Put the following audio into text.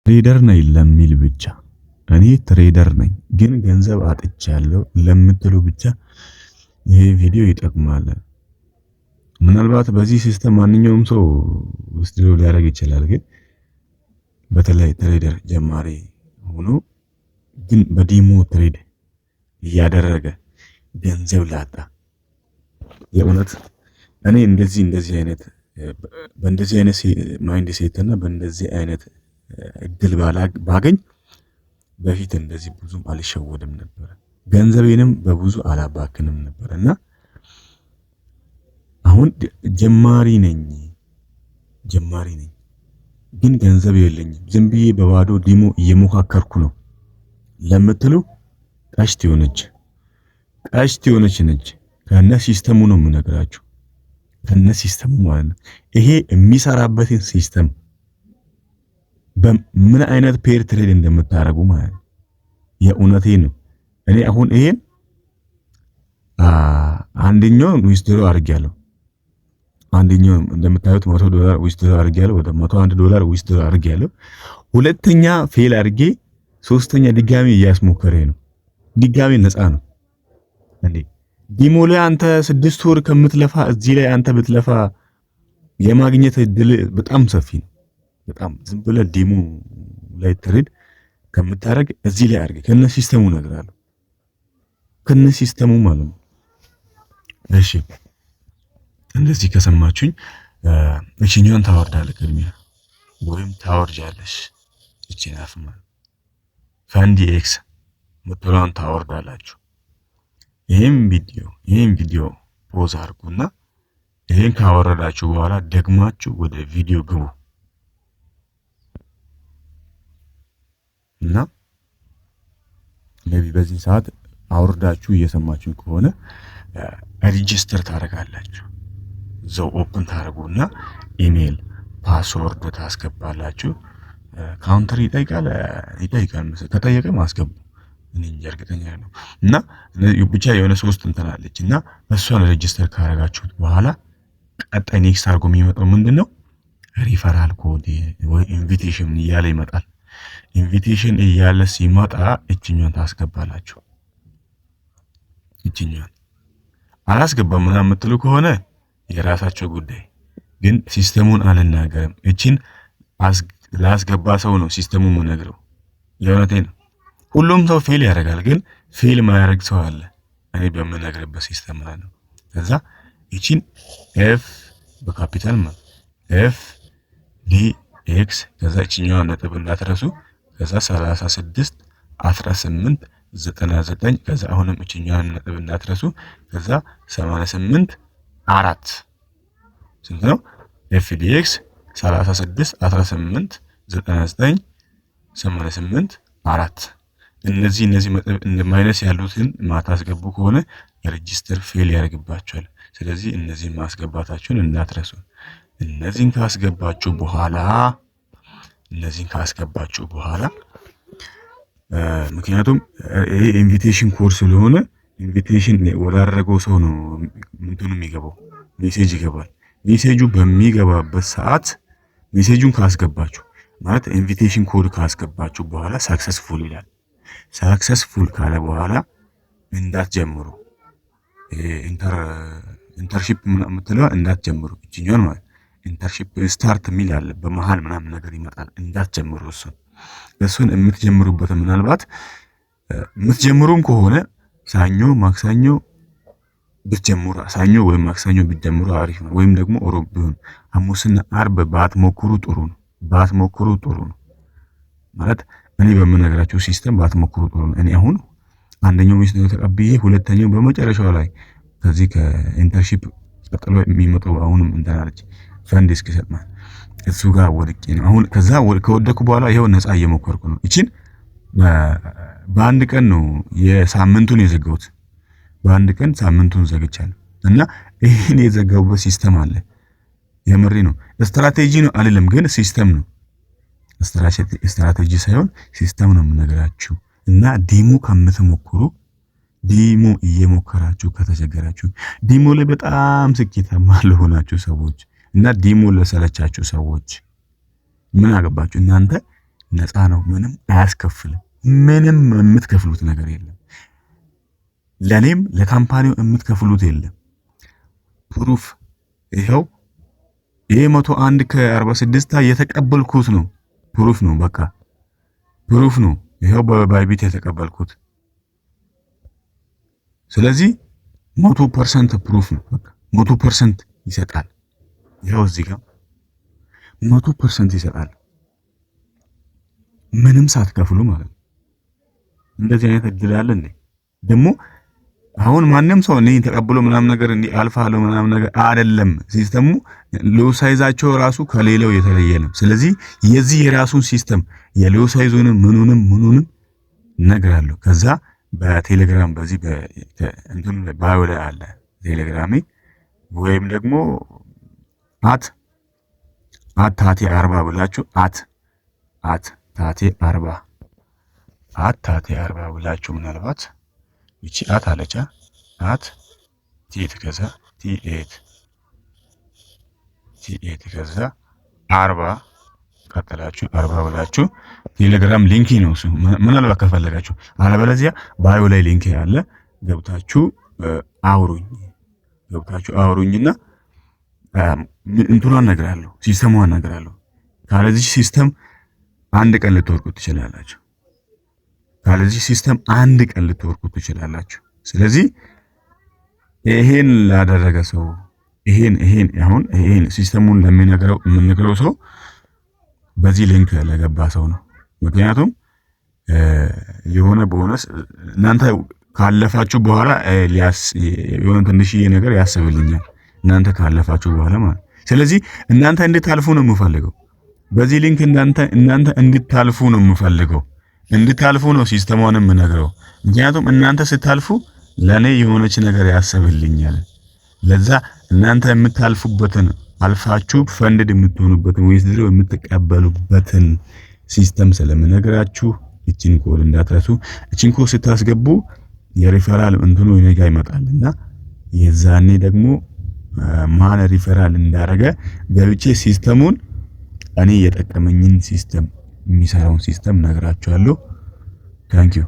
Trader ነኝ ለሚል ብቻ፣ እኔ trader ነኝ ግን ገንዘብ አጥቻለሁ ለምትሉ ብቻ ይሄ ቪዲዮ ይጠቅማል። ምናልባት በዚህ system ማንኛውም ሰው withdraw ሊያደርግ ይችላል። ግን በተለይ trader ጀማሪ ሆኖ ግን በ demo trade እያደረገ ገንዘብ ላጣ፣ የእውነት እኔ እንደዚህ አይነት በእንደዚህ አይነት mindset እና በእንደዚህ አይነት እድል ባገኝ በፊት እንደዚህ ብዙም አልሸወድም ነበር። ገንዘቤንም በብዙ አላባክንም ነበር። እና አሁን ጀማሪ ነኝ፣ ጀማሪ ነኝ ግን ገንዘብ የለኝም፣ ዝም ብዬ በባዶ demo እየሞካከርኩ ነው ለምትሉ ቀሽት የሆነች፣ ቀሽት የሆነች ነች። ከነ system ኡ ነው የምነግራችሁ፣ ከነ system ኡ ማለት ነው። ይሄ የሚሰራበትን system፣ በምን አይነት pair trade እንደምታደርጉ ማለት ነው። የእውነቴ ነው። እኔ አሁን ይሄን አንደኛውን withdraw አድርጌያለሁ። አንደኛው እንደምታዩት 100 ዶላር withdraw አድርጌያለሁ። ወደ 101 ዶላር withdraw አድርጌያለሁ። ሁለተኛ fail አድርጌ ሶስተኛ ድጋሚ እያስሞከረ ነው። ድጋሚ ነፃ ነው እንዴ? Demo ላይ አንተ 6 ወር ከምትለፋ እዚህ ላይ አንተ ብትለፋ የማግኘት እድል በጣም ሰፊ ነው። በጣም ዝም ብለህ demo ላይ trade ከምታደርግ እዚህ ላይ አድርግ። ከነ system ኡ እነግርሃለሁ። ከነ system ኡ ማለት ነው። እሺ፣ እንደዚህ ከሰማችሁኝ እቺኛዋን ታወርዳለህ ቅድሚያ ወይም ታወርጃለሽ። እቺን app ማለት FundedX ምትለዋን ታወርዳላችሁ። ይሄን ቪዲዮ pause አድርጉና ይሄን ካወረዳችሁ በኋላ ደግማችሁ ወደ ቪዲዮ ግቡ እና maybe በዚህ ሰዓት አውርዳችሁ እየሰማችሁ ከሆነ register ታደርጋላችሁ። እዛው open ታደርጉና email፣ password ታስገባላችሁ። Country ይጠይቃል፣ ይጠይቃል መሰለኝ፣ ከጠየቀ ማስገቡ እኔ እንጃ እርግጠኛ ነው። እና ብቻ የሆነ ሶስት እንትን አለች እና እሷን register ካደረጋችሁት በኋላ ቀጣይ next አድርጎ የሚመጣው ምንድን ነው? Referral code ወይ invitation እያለ ይመጣል። Invitation እያለ ሲመጣ እችኛን ታስገባላችሁ። እችኛን አላስገባም ምናምን የምትሉ ከሆነ የራሳቸው ጉዳይ፣ ግን system ኡን አልናገርም። እቺን ላስገባ ሰው ነው system ኡን የምነግረው። የእውነቴ ነው። ሁሉም ሰው fail ያደርጋል፣ ግን fail ማያደርግ ሰው አለ። እኔ በምነግርበት system ማለት ነው። ከዛ ይቺን F በ ካፒታል ማለት F D X፣ ከዛ ይቺኛዋ ነጥብ እንዳትረሱ፣ ከዛ 36 18 99፣ ከዛ አሁንም እችኛዋን ነጥብ እንዳትረሱ፣ ከዛ 88 አራት። ስንት ነው? FDX 36 18 99 88 አራት። እነዚህ minus ያሉትን ማታስገቡ ከሆነ register fail ያደርግባችኋል። ስለዚህ እነዚህን ማስገባታችሁን እንዳትረሱ። እነዚህን ካስገባችሁ በኋላ፣ ምክንያቱም ይሄ invitation code ስለሆነ invitation ወዳደረገው ሰው ነው እንትኑ የሚገባው፣ message ይገባል። Message ኡ በሚገባበት ሰዓት message ኡን ካስገባችሁ፣ ማለት invitation code ካስገባችሁ በኋላ successful ይላል። Successful ካለ በኋላ እንዳትጀምሩ፣ internship የምትለዋ እንዳትጀምሩ፣ እችኛዋን ማለት internship start የሚል አለ በመሀል ምናምን ነገር ይመጣል። እንዳትጀምሩ እሱን። እሱን የምትጀምሩበት ምናልባት የምትጀምሩም ከሆነ ሰኞ ማክሰኞ ብትጀምሩ፣ ሰኞ ወይም ማክሰኞ ብትጀምሩ አሪፍ ነው። ወይም ደግሞ ሮብ ቢሆን፣ ሐሙስና አርብ ባትሞክሩ ጥሩ ነው። ባትሞክሩ ጥሩ ነው ማለት እኔ በምነግራችሁ system ባትሞክሩ ጥሩ ነው። እኔ አሁን አንደኛው ሚስት ተቀብዬ ሁለተኛው በመጨረሻው ላይ ከዚህ ከ internship ቀጥሎ የሚመጣው አሁንም እንትን አለች ፈንድ እስኪሰጥ እሱ ጋር ወድቄ ነው። አሁን ከዛ ከወደኩ በኋላ ይኸው ነፃ እየሞከርኩ ነው። እቺን በአንድ ቀን ነው የሳምንቱን የዘጋሁት። በአንድ ቀን ሳምንቱን ዘግቻለሁ እና ይህን የዘጋሁበት system አለ። የምሬ ነው። ስትራቴጂ ነው አልልም፣ ግን system ነው። ስትራቴጂ ሳይሆን system ነው የምነግራችሁ። እና demo ከምትሞክሩ፣ demo እየሞከራችሁ ከተቸገራችሁ፣ demo ላይ በጣም ስኬታማ ለሆናችሁ ሰዎች እና demo ለሰለቻችሁ ሰዎች፣ ምን አገባችሁ እናንተ? ነፃ ነው። ምንም አያስከፍልም። ምንም የምትከፍሉት ነገር የለም። ለእኔም ለ company ው የምትከፍሉት የለም። Proof ይኸው፣ ይሄ 101.46 የተቀበልኩት ነው። Proof ነው፣ በቃ proof ነው። ይኸው በ Bybit የተቀበልኩት። ስለዚህ 100% proof ነው። በቃ 100% ይሰጣል። ይኸው እዚህ ጋር 100% ይሰጣል። ምንም ሳትከፍሉ ማለት ነው። እንደዚህ አይነት እድል አለ እንዴ? ደግሞ አሁን ማንም ሰው እኔ ተቀብሎ ምናምን ነገር እንዲህ አልፋለሁ ምናምን ነገር አይደለም። System ኡ lot size ኣቸው ራሱ ከሌላው የተለየ ነው። ስለዚህ የዚህ የራሱን system የ lot size ኡንም ምኑንም ምኑንም እነግራለሁ። ከዛ በቴሌግራም በዚህ እንትኑ bio ላይ አለ ቴሌግራሜ፣ ወይም ደግሞ @ታቴ40 ብላችሁ @ታቴ40 @ታቴ40 ብላችሁ፣ ምናልባት ይቺ at አለቻ፣ at T ከዛ T eight T eight ከዛ 40 ቀጥላችሁ 40 ብላችሁ ቴሌግራም link ነው እሱ ምናልባት ከፈለጋችሁ፣ አለበለዚያ bio ላይ link ያለ ገብታችሁ አውሩኝ፣ ገብታችሁ አውሩኝና እንትኗን እነግራለሁ፣ system ኧን እነግራለሁ። ካለዚህ system አንድ ቀን ልትወርቁ ትችላላችሁ። ካለዚህ system አንድ ቀን ልትወርቁ ትችላላችሁ። ስለዚህ ይሄን ላደረገ ሰው፣ ይሄን አሁን ይሄን system ኡን ለሚነግረው የምነግረው ሰው በዚህ link ለገባ ሰው ነው። ምክንያቱም የሆነ ቦነስ እናንተ ካለፋችሁ በኋላ የሆነ ትንሽዬ ነገር ያስብልኛል፣ እናንተ ካለፋችሁ በኋላ ማለት። ስለዚህ እናንተ እንድታልፉ ነው የምፈልገው። በዚህ link እናንተ እንድታልፉ ነው የምፈልገው። እንድታልፉ ነው system ኧን የምነግረው። ምክንያቱም እናንተ ስታልፉ ለእኔ የሆነች ነገር ያስብልኛል። ለዛ እናንተ የምታልፉበትን፣ አልፋችሁ funded የምትሆኑበትን፣ withdraw የምትቀበሉበትን system ስለምነግራችሁ እችን ኮድ እንዳትረሱ። እችን ኮድ ስታስገቡ የሪፈራል እንትኑ እኔ ጋር ይመጣልና የዛኔ ደግሞ ማን ሪፈራል እንዳረገ ገብቼ system ኡን፣ እኔ የጠቀመኝን system፣ የሚሰራውን system ነግራችኋለሁ። Thank you.